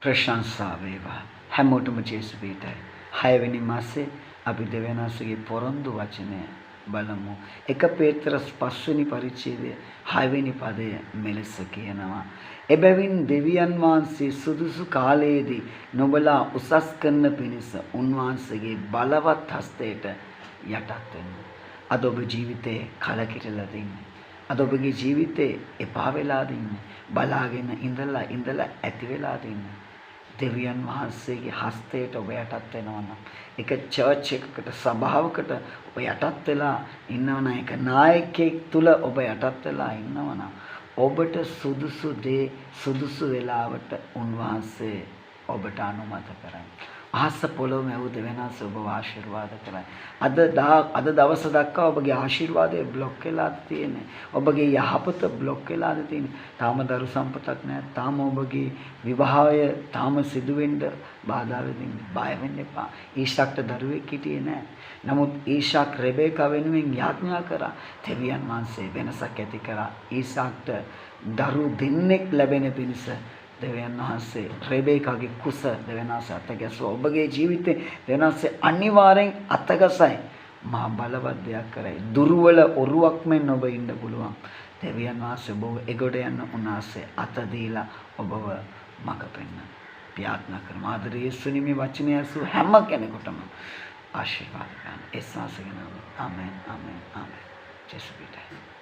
ප්‍රශංසා වේවා. හැමෝටම ජේසු පිහිටයි. 6 වෙනි මාසේ අපි දෙවියන් වහන්සේගේ පොරොන්දු වචනය බලමු. 1 පේත්‍රස් 5 වෙනි පරිච්ඡේදය 6 වෙනි පදය මෙලෙස කියනවා. එබැවින් දෙවියන් වහන්සේ සුදුසු කාලයේදී නුඹලා උසස් කරන පිණිස උන්වහන්සේගේ බලවත් හස්තයට යටත් වෙන්න. අද ඔබ ජීවිතේ කලකිරලා තින්නේ. අද ඔබගේ ජීවිතේ එපා වෙලා තින්නේ. බලාගෙන ඉඳලා ඉඳලා ඇති වෙලා තින්නේ. දෙවියන් වහන්සේගේ හස්තයට ඔබ යටත් වෙනවා නම්, එක චර්ච් එකකට සභාවකට ඔබ යටත් වෙලා ඉන්නවා නම්, එක නායකයෙක් තුල ඔබ යටත් වෙලා ඉන්නවා නම්, ඔබට සුදුසු දේ සුදුසු වෙලාවට උන්වහන්සේ ඔබට අනුමත කරයි. අහස පොළොව මැවූ දෙවියන් වහන්සේ ඔබව ආශිර්වාද කරයි. අද දවස දක්වා ඔබගේ ආශිර්වාදය බ්ලොක් වෙලාද තියෙන්නේ. ඔබගේ යහපත බ්ලොක් වෙලාද තියෙන්නේ. තාම දරු සම්පතක් නැහැ. තාම ඔබගේ විවාහය තාම සිදු වෙන්න බාධා වෙන්නේ. බය වෙන්න එපා. ඊශාක්ට දරුවෙක් හිටියේ නැහැ. නමුත් ඊශාක් රෙබෙකා වෙනුවෙන් යාඥා කරා. දෙවියන් වහන්සේ වෙනසක් ඇති කරා. ඊශාක්ට දරු දෙන්නෙක් ලැබෙන පිණිස දෙවියන් වහන්සේ රෙබෙකාගේ කුස දෙවියන් වහන්සේ අතගැසුවා. ඔබගේ ජීවිතේ දෙවියන් වහන්සේ අනිවාර්යෙන් අතගසයි. මහා බලවත් දෙයක් කරයි. දුර්වල ඔරුවක් මෙන් ඔබ ඉන්න පුළුවන්. දෙවියන් වහන්සේ ඔබව එගොඩ යන්න උන්වහන්සේ අත දීලා ඔබව මඟ පෙන්නන. ප්‍රාර්ථනා කරමු. ආදරේ යේසුනි, මේ වචනය ඇසූ හැම කෙනෙකුටම ආශිර්වාද කරන්න. ඒ ශාසනය. ආමෙන්, ආමෙන්, ආමෙන්. ජේසුස් පිහිටයි.